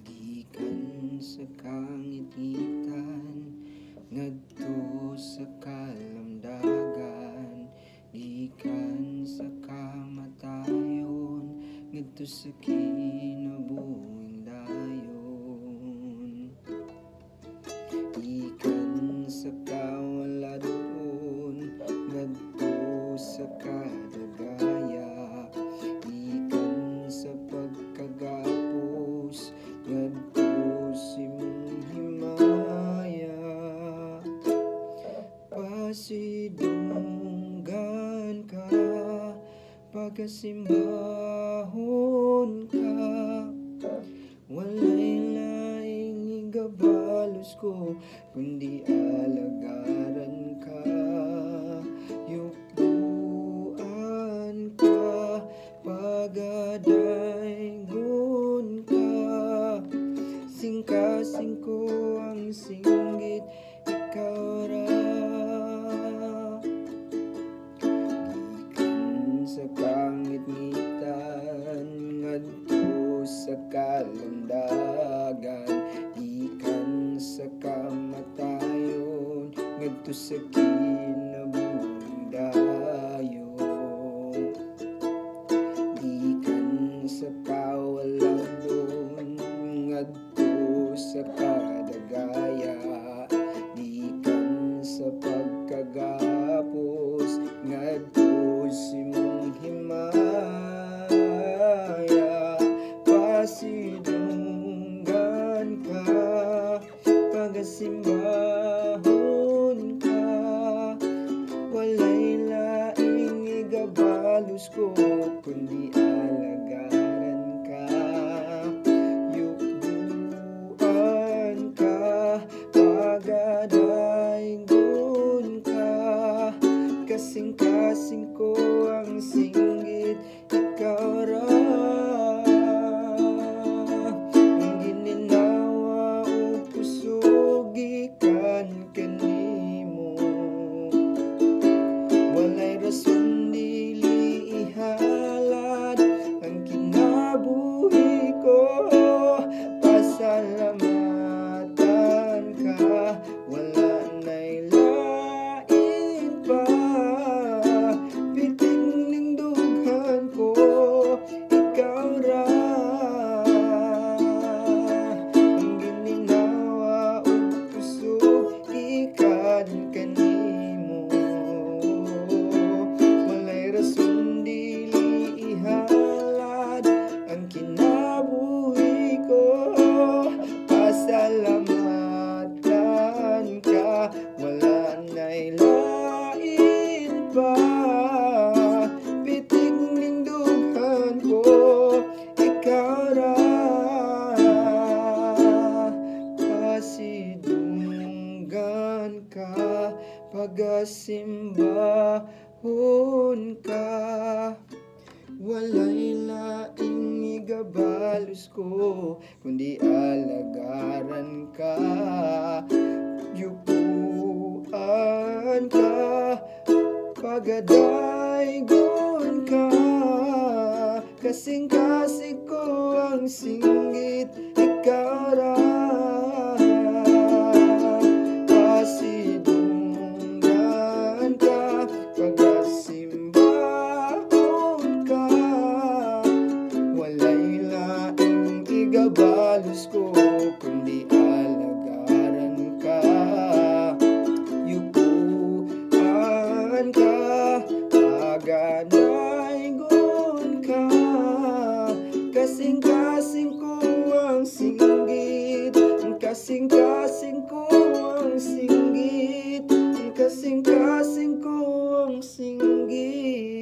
Gikan sa kangitngitan ngadto sa kalamdagan, gikan sa kamatayon ngadto sa kinabuhing dayon. Gikan sa kawaladon ngadto sa kadagaya, gikan sa pagkagapos ngadto sa imong himaya. Pasidunggan ka, pagasimbahon ka, walay laing igabalos ko kundi alagaran ka. Yukbuan ka, pagadaygon ka, singkasing ko ang singgit, ikaw ra. Gikan sa kangitngitan ngadto sa kalamdagan, gikan sa kamatayon ngadto sa kinabuhing dayon. Gikan sa kawaladon ngadto sa kadagaya, gikan sa pagkagapos ngadto sa imong himaya. Pasidunggan ka, pagasimbahon ka, walay laing igabalos ko kundi alagaran ka. Yukbuan ka, pagadaygon ka, kasing-kasing ko ang singgit, ikaw ra. Ang gininawa ug kusog gikan kanimo, walay rason dili ihalad ang kinabuhi ko. Pasalamatan ka, wala na'y lain pa, pitik ning dughan ko, ikaw ra. Ang gininawa ug kusog gikan kanimo, walay rason dili ihalad ang kinabuhi ko. Pasalamatan ka, wala na'y lain pa, pitik ning dughan ko, ikaw ra. Pasidunggan ka, pagasimbahon ka, walay laing igabalos ko kundi alagaran ka. Yukuan ka, pagadaygon ka, kasing-kasing ko ang singgit, ikaw ra. Pasidunggan ka, pagasimbahon ka, walay laing igabalos ko kundi alagaran ka. Yukuan ka, pagadaygon ka, kasing-kasing ko ang singgit, kasing-kasing ko ang singgit, kasing-kasing ko ang singgit.